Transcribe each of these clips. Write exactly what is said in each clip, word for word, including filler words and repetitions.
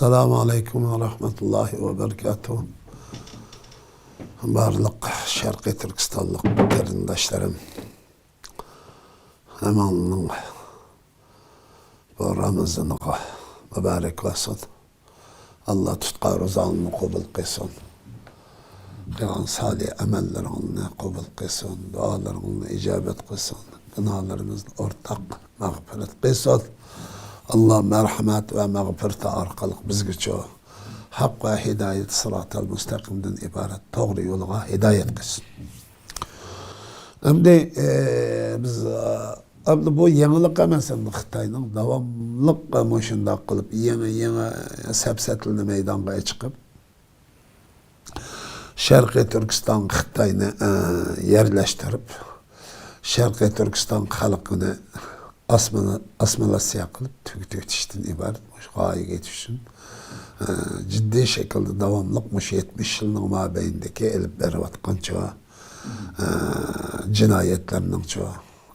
ئەسسالامۇ ئەلەيكۇم ۋە رەھمەتۇللاھى ۋە بەرىكاتۇھ. بارلىق شەرقىي تۈركىستانلىق قېرىنداشلىرىم، ھەممىڭلارنىڭ بۇ رامىزىنىغا مۇبارەك بولسۇن. ئاللا تۇتقان روزاڭلارنى قوبۇل قىلسۇن. قىلغان سالىھ ئەمەللىرىڭلارنى قوبۇل قىلسۇن. دۇئالىرىڭلارنى ئىجابەت قىلسۇن. گۇناھلىرىمىزنى ئورتاق مەغپىرەت قىلسۇن. ئاللا مەرھەمەت ۋە مەغپىرىتى ئارقىلىق بىزگىچۇ ھەق ۋە ھىدايەت، سىراتەل مۇستەقىمدىن ئىبارەت توغرا يولغا ھىدايەت قىلسۇن. ئەمدى، ئى، بىز، ئى، ئەمدى بۇ يېڭىلىق ئەمەس، ئەمدى خىتاينىڭ داۋاملىق مۇشۇنداق قىلىپ يېڭى، يېڭى سەپسەتىلەرنى مەيدانغا چىقىپ، شەرقىي تۈركىستانغا خىتاينى، ئە، يەرلەشتۈرۈپ، شەرقىي تۈركىستان خەلقىنى ئاسمىنا-، ئاسسىمىلياتسىيە قىلىپ تۈگىتىۋېتىشتىن ئىبارەت مۇشۇ غايىگە يېتىش ئۈچۈن، ئە، جىددىي شەكىلدە داۋاملىق مۇشۇ يەتمىش يىلنىڭ مابەينىدىكى ئېلىپ بېرىۋاتقانچۇ، ئە، جىنايەتلەرنىڭچۇ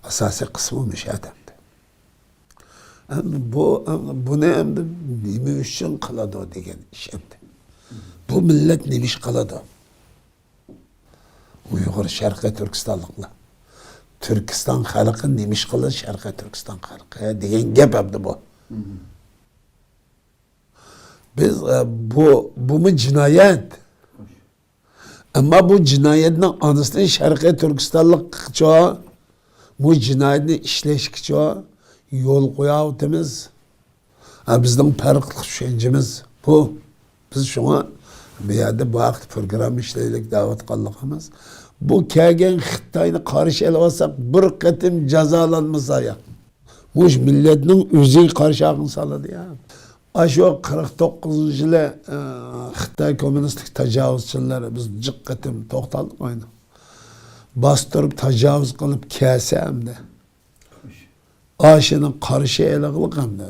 ئاساسىي قىسمى مۇشۇ ئادەمدە. ئەمدى بۇ، ئەمدى بۇنى ئەمدى نېمە ئۈچۈن قىلىدۇ دېگەن ئىش ئەمدى. بۇ مىللەت نېمە ئىش قىلىدۇ؟ ئۇيغۇر، شەرقىي تۈركىستانلىقلار. تۈركىستان خەلقى نېمە ئىش قىلىدۇ، شەرقىي تۈركىستان خەلقى دېگەن گەپ ئەمدى بۇ. بىز، ئە، بۇ، بۇمۇ جىنايەت. ئەمما بۇ جىنايەتنىڭ ئانىسىنى شەرقىي تۈركىستانلىققىچۇ، بۇ جىنايەتنى ئىشلەشكىچۇ يول قوياۋاتىمىز. ھە، بىزنىڭ پەرقلىق چۈشەنچىمىز بۇ. بىز شۇڭا بۇ يەردە بۇ ھەقتە پروگرامما ئىشلەيلىك دەۋاتقانلىقىمىز. بۇ كەلگەن خىتاينى قارشى ئېلىۋالساق، بىر قېتىم جازالانمىسا يا. مۇشۇ مىللەتنىڭ ئۆزىگە قارشى ئالغىنى سالىدۇ يا. ئاشۇ قىرىق توققۇزىنچى يىلى، ئە، خىتاي كوممۇنىستىك تاجاۋۇزچىلىرى، بىز جىق قېتىم توختالدۇق ئاينى. باستۇرۇپ تاجاۋۇز قىلىپ كەلسە ئەمدى. ئاشۇنى قارشى ئېلىغلىق ئەمدى.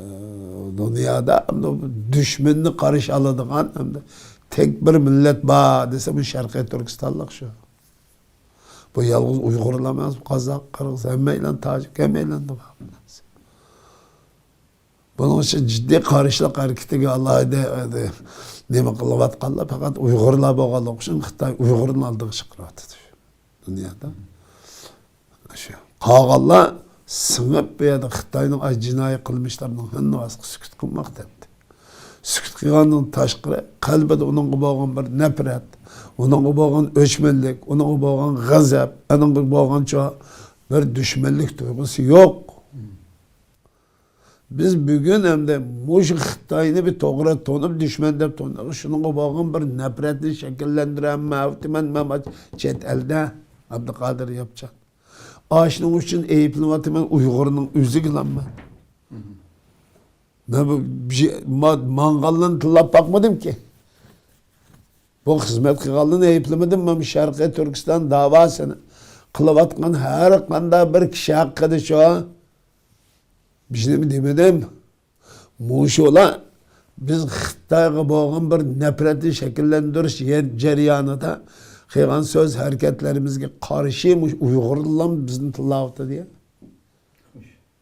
دۇنيادا ئەمدى دۈشمەننى قارشى ئالىدىغان ئەمدى تەك بىر مىللەت بار دېسە، بۇ شەرقىي تۈركىستانلىق شۇ. بۇ يالغۇز ئۇيغۇرلار ئەمەس، قازاق، قىرغىز، ھەممەيلەن تاجىك، ھەممەيلەندە بار بۇ نەرسە. بۇنىڭ ئۈچۈن جىددىي قارشىلىق ھەرىكىتىگە ئالاھىدە، ئە، نېمە قىلىۋاتقانلار پەقەت ئۇيغۇرلار بولغانلىقى ئۈچۈن خىتاي ئۇيغۇرنى ئالدىغا چىقىرىۋاتىدۇ دۇنيادا. شۇ. قالغانلار سىڭىپ بۇ يەردە خىتاينىڭ ئاي جىنايى قىلمىشلىرىنىڭ ھەممىسىگە سۈكۈت قىلماقتا ئەمدى. سۈكۈت قىلغاندىن تاشقىرى، قەلبىدە ئۇنىڭغا بولغان بىر نەپرەت، ئۇنىڭغا بولغان ئۆچمەنلىك، ئۇنىڭغا بولغان غەزەپ، ئۇنىڭغا بولغانچۇ بىر دۈشمەنلىك تۇيغۇسى يوق. بىز بۈگۈن ئەمدى مۇشۇ خىتاينى بىر توغرا تونۇپ، دۈشمەن دەپ تونۇپ، شۇنىڭغا بولغان بىر نەپرەتنى شەكىللەندۈرەلمەيۋاتىمەن، مەن چەت ئەلدە، ئابدۇقادىر ياپچان. ئاشۇنىڭ ئۈچۈن ئەيىبلىۋاتىمەن ئۇيغۇرنىڭ ئۆزىگىلا مەن. مەن بۇ بىر-، ما-، ماڭغانلارنى تىللاپ باقمىدىمكى. بۇ خىزمەت قىلغانلارنى ئەيىبلىمىدىم. مەن شەرقىي تۈركىستان داۋاسىنى قىلىۋاتقان ھەر قانداق بىر كىشى ھەققىدە شۇ بىر نېمە دېمىدىم. مۇشۇلار بىز خىتايغا بولغان بىر نەپرەتنى شەكىللەندۈرۈش يەر-، جەريانىدا قىلغان سۆز ھەرىكەتلىرىمىزگە قارشى مۇشۇ ئۇيغۇرلار بىزنى تىللاۋاتىدۇ يا.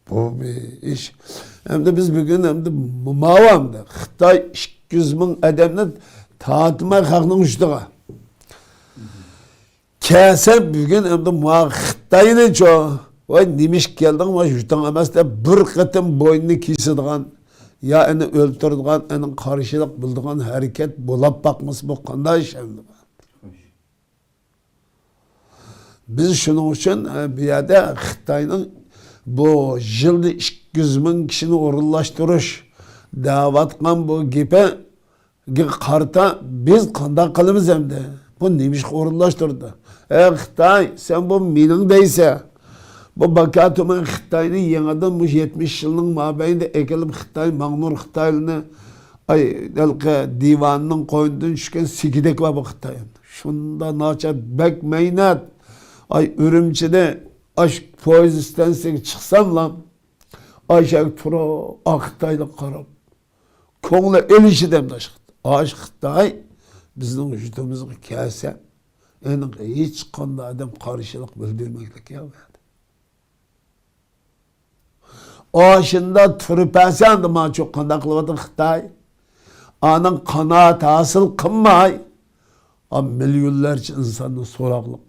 بۇ بىر ئىش. ئەمدى بىز بۈگۈن ئەمدى ماۋۇ ئەمدى خىتاي ئىككى يۈز مىڭ ئادەمنى تارتماي خەقنىڭ ئۈستىگە. كەلسە بۈگۈن ئەمدى ماۋۇ خىتاينىچۇ، ۋاي نېمىشقا كەلدىڭ، ماۋۇ يۇرتۇڭ ئەمەس دەپ بىر قېتىم بوينىنى كېسىدىغان، يا ئېنى ئۆلتۈرىدىغان، ئېنىڭ قارشىلىق بىلىدىغان ھەرىكەت بولاپ باقمىسا بۇ قانداق ئىش ئەمدى؟ بىز شۇنىڭ ئۈچۈن، ئە، بۇ يەردە خىتاينىڭ بۇ يىلدا ئىككى يۈز مىڭ كىشىنى ئورۇنلاشتۇرۇش دەۋاتقان بۇ گېپىگە قارىتا بىز قانداق قىلىمىز ئەمدى؟ بۇ نېمىشقا ئورۇنلاشتۇردى؟ ئەي خىتاي، سەن بۇ مېنىڭ دەيسەن. بۇ باكاتۇمەن خىتاينى يېڭىدىن مۇشۇ يەتمىش يىلنىڭ مابەينىدە ئەكېلىپ خىتاي، ماڭنۇر خىتايلىنى، ئاي، ھېلىقى دىۋاننىڭ قوينىدىن چۈشكەن سىگىدەك بار بۇ خىتاي. شۇنداق ناچار، بەك مەينەت. ئاي، ئۈرۈمچىدە ئاش پويىز ئىستانسىسىغا چىقساملا، ئاشەگە تۇرۇپ، ئاق خىتايلىققا قاراپ، كۆڭلى ئېلىشىدە ئاش خىتاي. ئاش خىتاي بىزنىڭ يۇرتىمىزغا كەلسە، ئېنىق ھېچقانداق ئادەم قارشىلىق بىلدۈرمەيدىكەن. ئاشۇنداق تۇرۇپ بەرسە، ئەمدى ماچۇ قانداق قىلىۋاتىدۇ خىتاي؟ ئانىڭ قانائەت ھاسىل قىلماي، ئا، مىليونلارچە ئىنساننى سوراقلىق،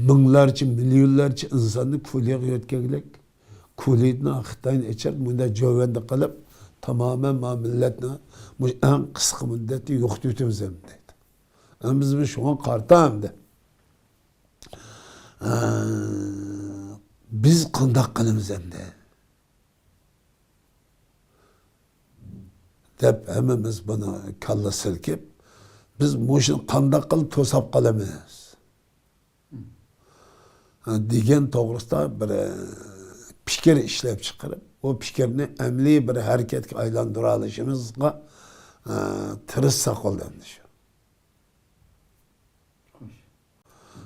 مىڭلارچە، مىليونلارچە ئىنساننى كولىيەگە يۆتكەگلىك، كولىيدىن خىتاينى ئېچىپ، مۇنداق جۆۋەندە قىلىپ، تامامەن ما مىللەتنى مۇشۇ ئەڭ قىسقا مۇددەتتە يوقىتىۋېتىمىز ئەمدى دەيدۇ. ئەمدى بىز شۇڭا قارىتا ئەمدى. ئە، بىز قانداق قىلىمىز ئەمدى؟ دەپ ھەممىمىز بۇنى كاللا سىلكىپ، بىز مۇشۇنى قانداق قىلىپ توساپ قالىمىز؟ دېگەن توغرىسىدا بىر، ئە، پىكىر ئىشلەپ چىقىرىپ، ئۇ پىكىرنى ئەمەلىي بىر ھەرىكەتكە ئايلاندۇرالىشىمىزغا، ئە، تىرىشساق بولدى ئەمدى شۇ.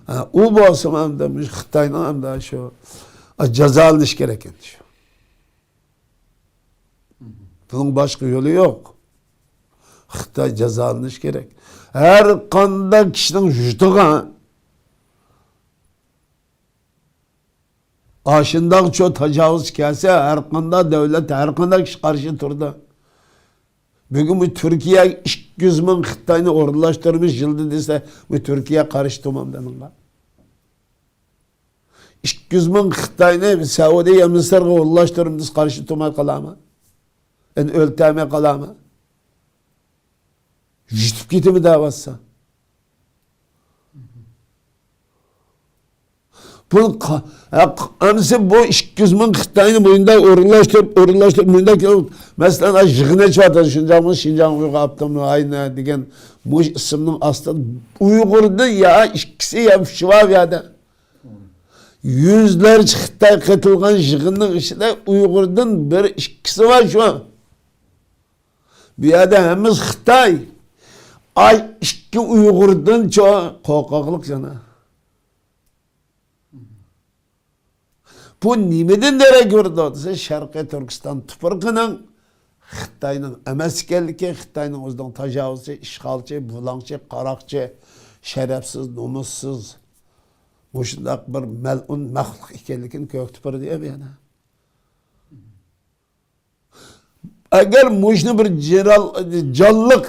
ئە، ئۇ بولسىمۇ ئەمدى مۇشۇ خىتاينىڭ ئەمدى شۇ، ئە، جازالىنىش كېرەك ئەمدى شۇ. بۇنىڭ باشقا يولى يوق. خىتاي جازالىنىش كېرەك. ھەر قانداق كىشىنىڭ يۇرتىغا ئاشۇنداق چوڭ تاجاۋۇزچى كەلسە، ھەر قانداق دۆلەت، ھەر قانداق كىشى قارشى تۇرىدۇ. بۈگۈن بۇ تۈركىيە ئىككى يۈز مىڭ خىتاينى ئورۇنلاشتۇرىمىز يىلدا دېسە، بۇ تۈركىيە قارشى تۇرمامدۇ ئۇنىڭغا؟ ئىككى يۈز مىڭ خىتاينى سەئۇدىيە مىسىرغا ئورۇنلاشتۇرىمىز دېسە قارشى تۇرماي قالامۇ؟ ئەنە ئۆلتۈرمەي قالامۇ؟ يۇتۇپ كېتىمۇ دەۋاتسا. بۇ قا-، ھە، ق-، ئەمسە بۇ ئىككى يۈز مىڭ خىتاينى مۇنداق ئورۇنلاشتۇرۇپ، ئورۇنلاشتۇرۇپ، مۇنداق قىلىپ، مەسىلەن، ھە، يىغىن ئېچىۋاتىدۇ، شىنجاڭمۇ، شىنجاڭ ئۇيغۇر ئاپتونوم رايونى دېگەن مۇشۇ ئىسىمنىڭ ئاستىدا ئۇيغۇردىن يا ئىككىسى يا ئۈچى بار بۇ يەردە. يۈزلەرچە خىتاي قېتىلغان يىغىننىڭ ئىچىدە ئۇيغۇردىن بىر ئىككىسى بار شۇ. بۇ يەردە ھەممىسى خىتاي. ئاي، ئىككى ئۇيغۇردىن چوڭ قورقاقلىق يەنە. بۇ نېمىدىن دېرەك بېرىدۇ دېسە، شەرقىي تۈركىستان تۇپرىقىنىڭ خىتاينىڭ ئەمەس ئىكەنلىكى، خىتاينىڭ ئۆزىنىڭ تاجاۋۇزچى، ئىشغالچى، بۇلاڭچى، قاراقچى، شەرەپسىز، نومۇسسىز، مۇشۇنداق بىر مەلئۇن مەخلۇق ئىكەنلىكىنى كۆرسىتىپ بېرىدۇ يەنە. ئەگەر مۇشۇنى بىر جىرال-، جانلىق،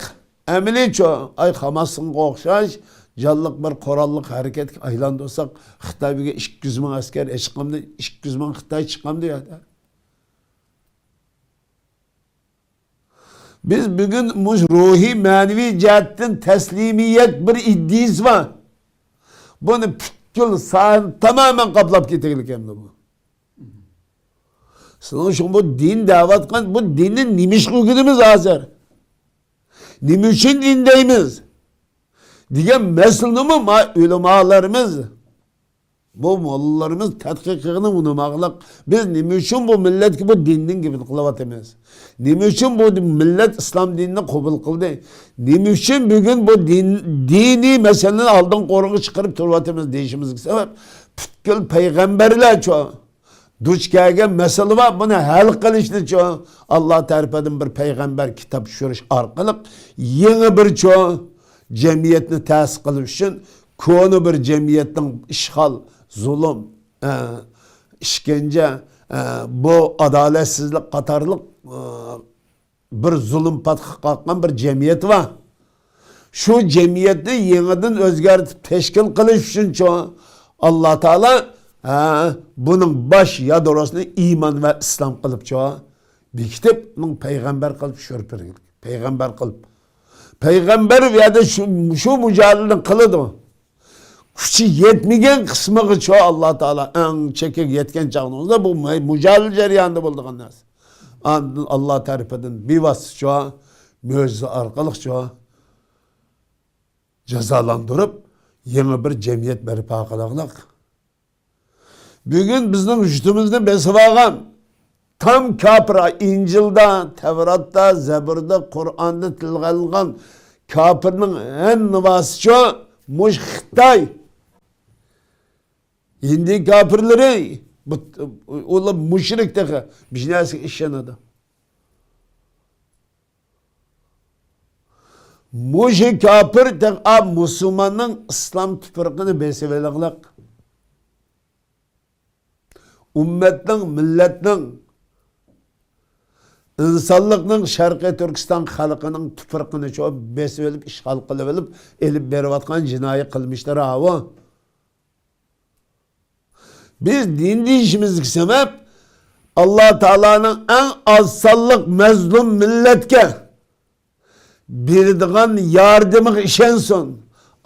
ئەمەلىيچۇ، ئاي، خاماسىنغا ئوخشاش جانلىق بىر قوراللىق ھەرىكەتكە ئايلاندۇرساق، خىتاي بۈگۈن ئىككى يۈز مىڭ ئەسكەر چىقامدۇ، ئىككى يۈز مىڭ خىتاي چىقامدۇ يەردە؟ بىز بۈگۈن مۇشۇ روھىي، مەنىۋى جەھەتتىن تەسلىمىيەت بىر ئىدىيىسى بار. بۇنى پۈتكۈل ساھەنى تامامەن قاپلاپ كېتىدىكەن بۇ. سىلەر شۇڭا بۇ دىن دەۋاتقان، بۇ دىننى نېمە ئىشقا ئۆگىنىمىز ھازىر؟ نېمە ئۈچۈن دىن دەيمىز؟ دېگەن مەسىلىنىمۇ ما ئۆلىمالىرىمىز، بۇ موللىلىرىمىز تەتقىق قىلغىنى ئۇنىماغلىق. بىز نېمە ئۈچۈن بۇ مىللەتكە بۇ دىننىڭ گېپىنى قىلىۋاتىمىز؟ نېمە ئۈچۈن بۇ مىللەت ئىسلام دىنىنى قوبۇل قىلدى؟ نېمە ئۈچۈن بۈگۈن بۇ دىن، دىنىي مەسىلىنى ئالدىنقى ئورۇنغا چىقىرىپ تۇرۇۋاتىمىز دېيىشىمىزگە سەۋەب، پۈتكۈل پەيغەمبەرلەرچۇ دۇچ كەلگەن مەسىلە بار، بۇنى ھەل قىلىشنىچۇ، ئاللا تەرىپىدىن بىر پەيغەمبەر كىتاب چۈشۈرۈش ئارقىلىق يېڭى بىرچۇ جەمئىيەتنى تەسىس قىلىش ئۈچۈن كونا بىر جەمئىيەتنىڭ ئىشغال، زۇلۇم، ئە، ئىشكەنجە، ئە، بۇ ئادالەتسىزلىك قاتارلىق، ئە، بىر زۇلۇم پاتقا قاققان بىر جەمئىيەت بار. شۇ جەمئىيەتنى يېڭىدىن ئۆزگەرتىپ تەشكىل قىلىش ئۈچۈنچۇ، ئاللا تائالا، ھە، بۇنىڭ باش يادروسىنى ئىمان ۋە ئىسلام قىلىپچۇ بېكىتىپ، ئۇنىڭ پەيغەمبەر قىلىپ چۈشۈرۈپ بەرگەن. پەيغەمبەر قىلىپ. پەيغەمبەر بۇ يەردە شۇ، شۇ مۇجادىلىنى قىلىدۇ. كۈچى يەتمىگەن قىسمىغىچۇ ئاللا تائالا ئەڭ چېكىگە يەتكەن چاغنىڭىزدا بۇ مۇ-، مۇجادىلە جەريانىدا بولىدىغان نەرسە. ئاندىن ئاللا تەرىپىدىن بىۋاسىتىچۇ، مۆجىزە ئارقىلىقچۇ جازالاندۇرۇپ، يېڭى بىر جەمئىيەت بەرپا قىلغلىق. بۈگۈن بىزنىڭ يۇرتىمىزنى بېسىۋالغان تام كاپىر، ئىنجىلدا، تەۋراتتا، زەبۇردا، قۇرئاندا تىلغا ئېلىنغان كاپىرنىڭ ھەممىسىچۇ مۇشۇ خىتاي. ھىندى كاپىرلىرى، بۇ، ئۇلار مۇشرىك تېخى، بىر نەرسىگە ئىشىنىدۇ. مۇشۇ كاپىر تېخى مۇسۇلماننىڭ ئىسلام تۇپرىقىنى بېسىۋېلىغلىق. ئۈممەتنىڭ، مىللەتنىڭ ئىنسانلىقنىڭ شەرقىي تۈركىستان خەلقىنىڭ تۇپرىقىنى چوپ بېسىۋېلىپ، ئىشغال قىلىۋېلىپ، ئېلىپ بېرىۋاتقان جىنايى قىلمىشلىرى ئاۋۇ. بىز دىن دېيىشىمىزدىكى سەۋەب، ئاللا تائالانىڭ ئەڭ ئاز سانلىق مەزلۇم مىللەتكە بېرىدىغان ياردىمىغا ئىشەنسۇن.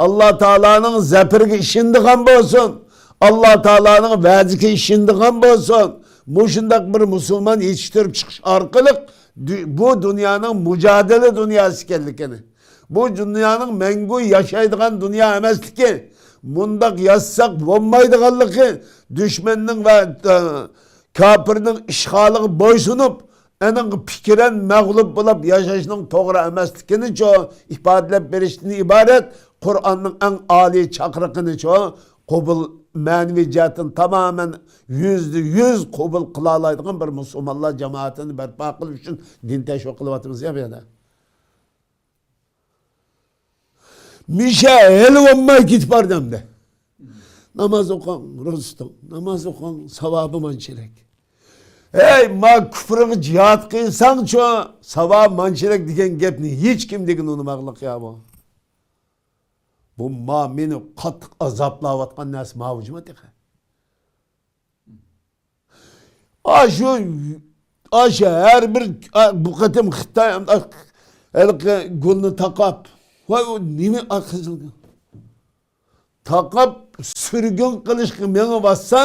ئاللا تائالانىڭ زەپىرىگە ئىشىنىدىغان بولسۇن. ئاللا تائالانىڭ ۋەدىسىگە ئىشىنىدىغان بولسۇن. مۇشۇنداق بىر مۇسۇلمان يېتىشتۈرۈپ چىقىش ئارقىلىق دۇ-، بۇ دۇنيانىڭ مۇجادىلە دۇنياسى ئىكەنلىكىنى، بۇ دۇنيانىڭ مەڭگۈ ياشايدىغان دۇنيا ئەمەسلىكى، مۇنداق ياشىساق بولمايدىغانلىقى، دۈشمەننىڭ ۋە، ئە، كاپىرنىڭ ئىشغالىغا بويسۇنۇپ، ئېنىڭ پىكرەن مەغلۇپ بولۇپ ياشاشنىڭ توغرا ئەمەسلىكىنىچۇ ئىپادىلەپ بېرىشتىن ئىبارەت قۇرئاننىڭ ئەڭ ئالىي چاقىرىقىنىچۇ قوبۇل، مەنىۋى جەھەتتىن تامامەن يۈزدە يۈز قوبۇل قىلالايدىغان بىر مۇسۇلمانلار جامائىتىنى بەرپا قىلىش ئۈچۈن دىن تەشۋىق قىلىۋاتىمىز يا بۇ يەردە. مىشە ھېلى بولماي كېتىپ باردى ئەمدى. ناماز ئوقۇڭ، روزا تۇتۇڭ، ناماز ئوقۇڭ، ساۋابى مانچىلىك. ھەي، ما كۇفرىغا جىھاد قىلساڭچۇ، ساۋابى مانچىلىك دېگەن گەپنى ھېچكىم دېگىنى ئۇنىماقلىق يا بۇ. بۇ ما مېنى قاتتىق ئازابلاۋاتقان نەرسە ماۋۇ جۇما تېخى. ئاشۇ، ئاشۇ ھەر بىر، ئا، بۇ قېتىم خىتاي ھېلىقى گۈلنى تاقاپ، ۋاي، ئۇ نېمە ئا قىزىل گۈل؟ تاقاپ سۈرگۈن قىلىشقا مېڭىۋاتسا،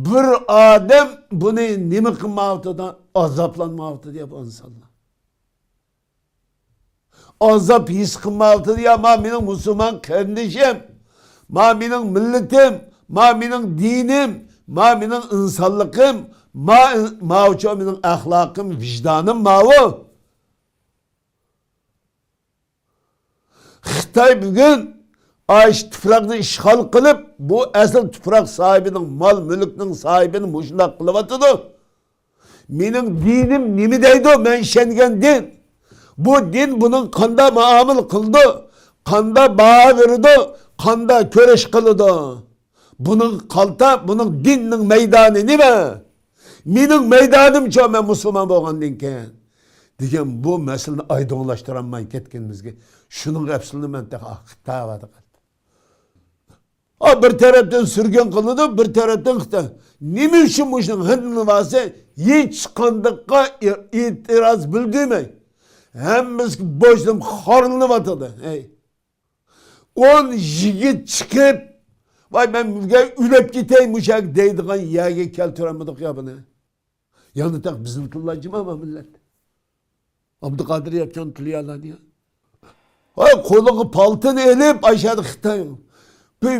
بىر ئادەم بۇنى نېمە قىلمايۋاتىدۇ؟ ئازابلانمايۋاتىدۇ يا بۇ ئىنسانلار. ئازاب ھېس قىلمايۋاتىدۇ يا، ما مېنىڭ مۇسۇلمان قېرىندىشىم، ما مېنىڭ مىللىتىم، ما مېنىڭ دىنىم، ما مېنىڭ ئىنسانلىقىم، ما، ماۋۇچۇ مېنىڭ ئەخلاقىم، ۋىجدانىم ماۋۇ. خىتاي بۈگۈن ئاشۇ تۇپراقنى ئىشغال قىلىپ، بۇ ئەسلى تۇپراق ساھىبىنىڭ، مال مۈلۈكنىڭ ساھىبىنى مۇشۇنداق قىلىۋاتىدۇ. مېنىڭ دىنىم نېمە دەيدۇ؟ مەن ئىشەنگەن دىن. بۇ دىن بۇنىڭ قانداق مۇئامىلە قىلىدۇ؟ قانداق باھا بېرىدۇ؟ قانداق كۈرەش قىلىدۇ؟ بۇنىڭ قالتا، بۇنىڭ دىننىڭ مەيدانى نېمە؟ مېنىڭ مەيدانىمچۇ مەن مۇسۇلمان بولغاندىن كېيىن؟ دېگەن بۇ مەسىلىنى ئايدىڭلاشتۇرالماي كەتكىنىمىزگە شۇنىڭغا ئەپسۇندۇم مەن تېخى ئاخىرى تەۋەدە قىلدىم. ئا، بىر تەرەپتىن سۈرگۈن قىلىدۇ، بىر تەرەپتىن خىتاي. نېمە ئۈچۈن مۇشۇنىڭ ھىندىۋاسى ھېچقانداققا ئېتىراز بىلدۈرمەي، ھەممىسى بوشلۇق خورلىنىۋاتىدۇ؟ ھەي. ئون يىگىت چىقىپ، ۋاي، مەن بۈگۈن ئۆلۈپ كېتەي مۇشۇ يەردە دەيدىغان يەرگە كەلتۈرەلمىدۇق يا بۇنى. يەنە تېخى بىزنىڭ تىللار جىما بار مىللەت. ئابدۇقادىر ياپچان تىللىيالار دېگەن. ۋاي، قولىغا پالتىنى ئېلىپ، ئاشۇ يەردە خىتاي. بىر،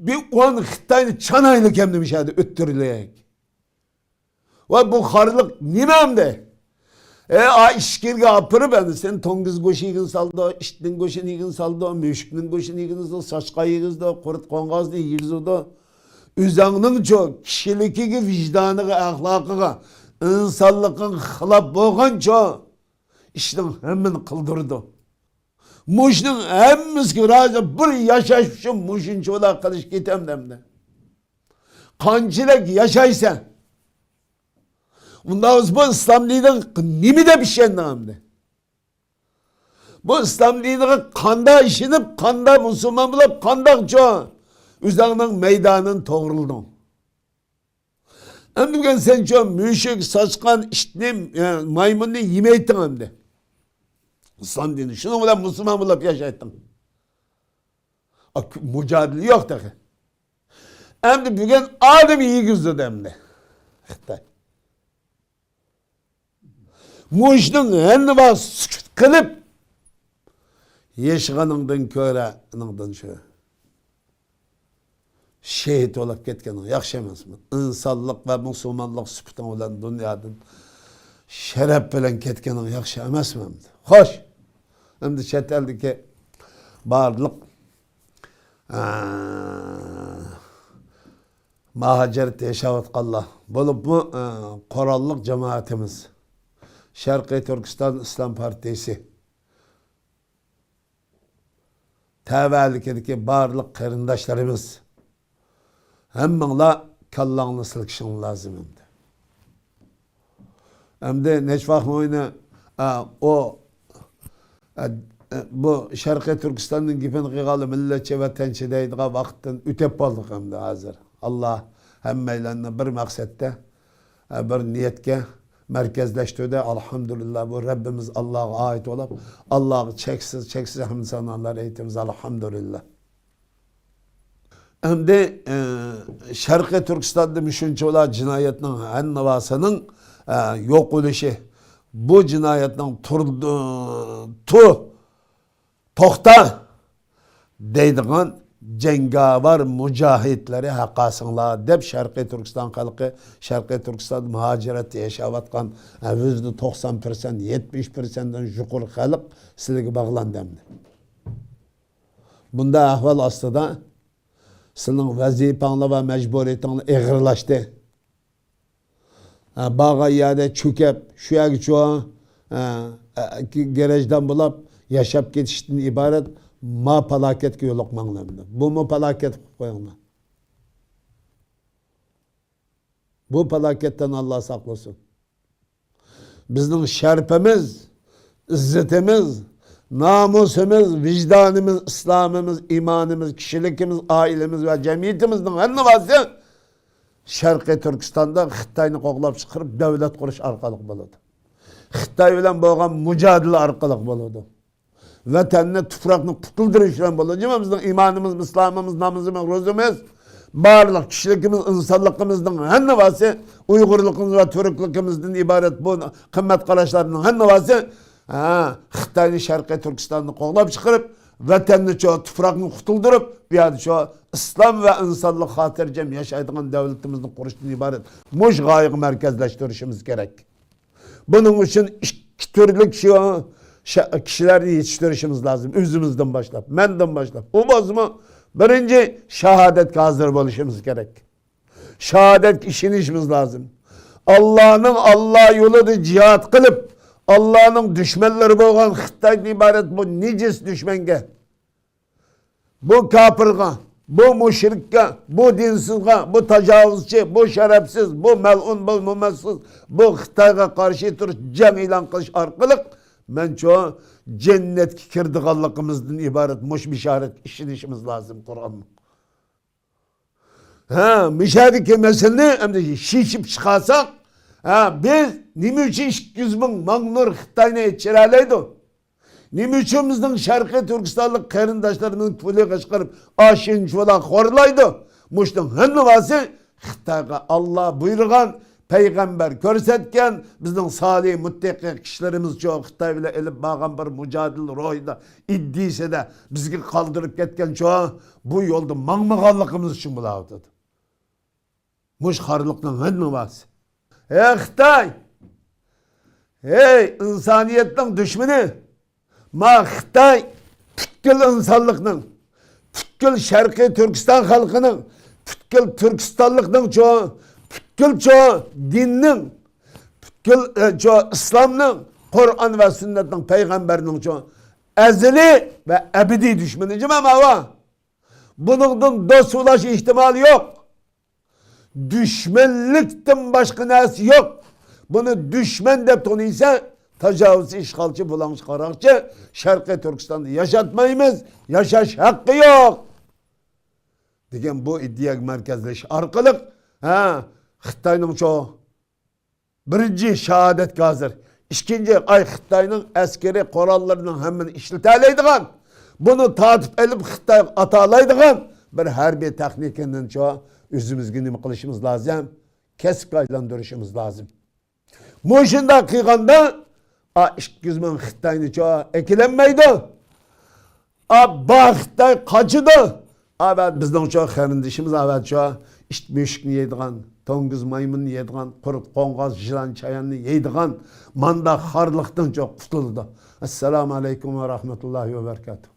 بىر ئون خىتاينى چانايلىق ئەمدى مۇشۇ يەردە ئۆتتۈرلۈك. ۋە بۇ خارلىق نېمە ئەمدى؟ ئە، ئا ئىچكىرىگە ئاپىرىپ، ئەمدى سەن توڭگۇز گۆشى يېگىن سالىدۇ، ئىتنىڭ گۆشىنى يېگىن سالىدۇ، مۈشۈكنىڭ گۆشىنى يېگىن سالىدۇ، ساچقا يېگۈزىدۇ، قۇرت قوڭغازنى يېگۈزىدۇ. ئۆزەڭنىڭچۇ كىشىلىكىگە، ۋىجدانىغا، ئەخلاقىغا، ئىنسانلىقىڭغا خىلاپ بولغانچۇ ئىشنىڭ ھەممىنى قىلدۇرىدۇ. مۇشۇنىڭ ھەممىسىگە رازى بىر ياشاش ئۈچۈن مۇشۇنچىۋالا قىلىش كېتەمدۇ ئەمدى؟ قانچىلىك ياشايسەن؟ ئۇنداق بولسا بۇ ئىسلام دىنىغا نېمە دەپ ئىشەندىڭ ئەمدى؟ بۇ ئىسلام دىنىغا قانداق ئىشىنىپ، قانداق مۇسۇلمان بولۇپ، قانداقچۇ ئۆزۈڭنىڭ مەيدانىنى توغرىلىدىڭ؟ ئەمدى بۈگۈن سەنچۇ مۈشۈك، ساچقان، ئىتنى، ئە، مايمۇننى يېمەيتتىڭ ئەمدى. ئىسلام دىنى. شۇنىڭ بىلەن مۇسۇلمان بولۇپ ياشايتتىڭ. ئا، مۇجادىلە يوق تېخى. ئەمدى بۈگۈن ئادەم يېگۈزدى ئەمدى خىتاي. مۇشۇنىڭ ھەممە ۋاقىت سۈكۈت قىلىپ، ياشىغىنىڭدىن كۆرە، ئۇنىڭدىن شۇ شېھىت بولۇپ كەتكىنىڭ ياخشى ئەمەسمۇ؟ ئىنسانلىق ۋە مۇسۇلمانلىق سۈپىتىڭ بىلەن دۇنيادىن شەرەپ بىلەن كەتكىنىڭ ياخشى ئەمەسمۇ ئەمدى؟ خوش، ئەمدى چەت ئەلدىكى بارلىق، ئە، مۇھاجىرەتتە ياشاۋاتقانلار، بولۇپمۇ، ئە، قوراللىق جامائىتىمىز، شەرقىي تۈركىستان ئىسلام پارتىيىسى، تەۋەلىكىدىكى بارلىق قېرىنداشلىرىمىز، ھەممىڭلار كاللاڭنى سىلكىشىڭلار لازىم ئەمدى. ئەمدى نەچچە ۋاقىت ئوينى، ئا، ئۇ، ئا، ئا، بۇ شەرقىي تۈركىستاننىڭ گېپىنى قىلغانلار مىللەتچى، ۋەتەنچى دەيدىغان ۋاقىتتىن ئۆتۈپ بولدۇق ئەمدى ھازىر. ئاللا ھەممەيلەننى بىر مەقسەتتە، ئا، بىر نىيەتكە مەركەزلەشتۈردى. ئالھەمدۇلىللا، بۇ رەببىمىز ئاللاغا ئائىت بولۇپ، ئاللاغا چەكسىز، چەكسىز ھەمدۇ سانالار ئېيتىمىز. ئالھەمدۇلىللا. ئەمدى، ئە، شەرقىي تۈركىستاندا مۇشۇنچىۋالا جىنايەتنىڭ ھەننىۋاسىنىڭ، ئە، يوقىلىشى، بۇ جىنايەتنىڭ تۇر-، تو-، توختا دەيدىغان جەڭگاۋار مۇجاھىدلىرى ھەققاسىڭلار دەپ، شەرقىي تۈركىستان خەلقى، شەرقىي تۈركىستاندا مۇھاجىرەتتە ياشاۋاتقان، ئە، يۈزدە توقسان پىرسەنت، يەتمىش پىرسەنتتىن يۇقىرى خەلق سىلىگە باغلاندى ئەمدى. بۇنداق ئەھۋال ئاستىدا سىلىنىڭ ۋەزىپەڭلار ۋە مەجبۇرىيىتىڭلار ئېغىرلاشتى. ھە، بارغان يەردە چۆكۈپ، شۇ يەرگىچۇ، ھە، گىرەجدان بولاپ ياشاپ كېتىشتىن ئىبارەت ما پالاكەتكە يولۇقماڭلار. بۇمۇ پالاكەت قىلىپ قويۇڭلار. بۇ پالاكەتتىن ئاللا ساقلىسۇن. بىزنىڭ شەرىپىمىز، ئىززىتىمىز، نامۇسىمىز، ۋىجدانىمىز، ئىسلامىمىز، ئىمانىمىز، كىشىلىكىمىز، ئائىلىمىز ۋە جەمئىيىتىمىزنىڭ ھەممىسى شەرقىي تۈركىستاندا خىتاينى قوغلاپ چىقىرىپ دۆلەت قۇرۇش ئارقىلىق بولىدۇ. خىتاي بىلەن بولغان مۇجادىلە ئارقىلىق بولىدۇ. ۋەتەننى، تۇپراقنى قۇتۇلدۇرۇش بىلەن بولىدۇ. جۇمۇ بىزنىڭ ئىمانىمىز، ئىسلامىمىز، نامىزىمىز، روزىمىز، بارلىق كىشىلىكىمىز، ئىنسانلىقىمىزنىڭ ھەممىسى، ئۇيغۇرلۇقىمىز ۋە تۈركلۈكىمىزدىن ئىبارەت بۇ قىممەت قاراشلارنىڭ ھەممىسى، ھە، خىتاينى شەرقىي تۈركىستاننى قوغلاپ چىقىرىپ، ۋەتەننى شۇ تۇپراقنى قۇتۇلدۇرۇپ، بۇ يەردە شۇ ئىسلام ۋە ئىنسانلىق خاتىرجەم ياشايدىغان دۆلىتىمىزنى قۇرۇشتىن ئىبارەت مۇشۇ غايىگە مەركەزلەشتۈرۈشىمىز كېرەك. بۇنىڭ ئۈچۈن ئىككى تۈرلۈك شۇ شە-، كىشىلەرنى يېتىشتۈرۈشىمىز لازىم. ئۆزىمىزدىن باشلاپ، مەندىن باشلاپ. ئۇ بولسىمۇ بىرىنچى شاھادەتكە ھازىر بولۇشىمىز كېرەك. شاھادەتكە ئىشىنىشىمىز لازىم. ئاللانىڭ، ئاللا يولىدا جىھاد قىلىپ، ئاللانىڭ دۈشمەنلىرى بولغان خىتايدىن ئىبارەت بۇ نىجىس دۈشمەنگە، بۇ كاپىرغا، بۇ مۇشرىككە، بۇ دىنسىزغا، بۇ تاجاۋۇزچى، بۇ شەرەپسىز، بۇ مەلئۇن، بۇ نومۇسسىز، بۇ خىتايغا قارشى تۇرۇش، جەڭ ئېلان قىلىش ئارقىلىق مەنچۇ جەننەتكە كىرىدىغانلىقىمىزدىن ئىبارەت مۇشۇ بېشارەتكە ئىشىنىشىمىز لازىم قۇرئاننىڭ. ھە، مۇشەدىكى مەسىلىنى ئەمدى شېشىپ چىقارساق، ھە، بىز نېمە ئۈچۈن ئىككى يۈز مىڭ ماڭنۇر خىتاينى چىرالايدۇ؟ نېمە ئۈچۈن بىزنىڭ شەرقىي تۈركىستانلىق قېرىنداشلىرىمىزنىڭ پۇلى قىچقىرىپ، ئاشۇنچىۋالا خورلايدۇ؟ مۇشۇنىڭ ھەممىسى خىتايغا ئاللا بۇيرۇغان، پەيغەمبەر كۆرسەتكەن، بىزنىڭ سالىھ، مۇتتەقى كىشىلىرىمىزچۇ خىتاي بىلەن ئېلىپ بارغان بىر مۇجادىلە روھىدا، ئىدىيىسىدە بىزگە قالدۇرۇپ كەتكەنچۇ، بۇ يولدا ماڭمىغانلىقىمىز ئۈچۈن بولاۋاتىدۇ. مۇشۇ خارلىقنىڭ ھەممىسى. ھەي خىتاي! ھەي ئىنسانىيەتنىڭ دۈشمىنى! ما خىتاي پۈتكۈل ئىنسانلىقنىڭ، پۈتكۈل شەرقىي تۈركىستان خەلقىنىڭ، پۈتكۈل تۈركىستانلىقنىڭچۇ، پۈتكۈلچۇ دىننىڭ، پۈتكۈل، ئە، چۇ ئىسلامنىڭ، قۇرئان ۋە سۈننەتنىڭ، پەيغەمبەرنىڭچۇ ئەزەلىي ۋە ئەبەدىي دۈشمىنى جىمە ماۋا. بۇنىڭدىن دوست بولۇش ئېھتىمالى يوق. دۈشمەنلىكتىن باشقا نەرسە يوق. بۇنى دۈشمەن دەپ تونۇيسەن، تاجاۋۇزچى، ئىشغالچى، بۇلاڭچى، قاراقچى، شەرقىي تۈركىستاندا ياشاتمايمىز، ياشاش ھەققى يوق دېگەن بۇ ئىدىيەگە مەركەزلىشىش ئارقىلىق، ھە، خىتاينىڭچۇ بىرىنچى شاھادەتكە ھازىر. ئىككىنچى، ئاي خىتاينىڭ ئەسكىرىي قوراللىرىنىڭ ھەممىنى ئىشلىتەلەيدىغان، بۇنى تارتىپ ئېلىپ خىتايغا ئاتالايدىغان بىر ھەربىي تېخنىكىنىچۇ ئۆزىمىزگە نېمە قىلىشىمىز لازىم؟ كەسىپكە ئايلاندۇرۇشىمىز لازىم. مۇشۇنداق قىلغاندا، ئا، ئىككى يۈز مىڭ خىتاينىچۇ ئەكېلەلمەيدۇ. ئا، بار خىتاي قاچىدۇ. ئا، بىزنىڭچۇ قېرىندىشىمىز ئەۋەتچۇ ئىت مۈشۈكنى يەيدىغان، توڭگۇز مايمۇننى يەيدىغان، قۇرت قوڭغاز يىلان چاياننى يەيدىغان مانداق خارلىقتىنچۇ قۇتۇلىدۇ. ئەسسالامۇ ئەلەيكۇم ۋە رەھمەتۇللاھى ۋە بەرىكاتۇھ.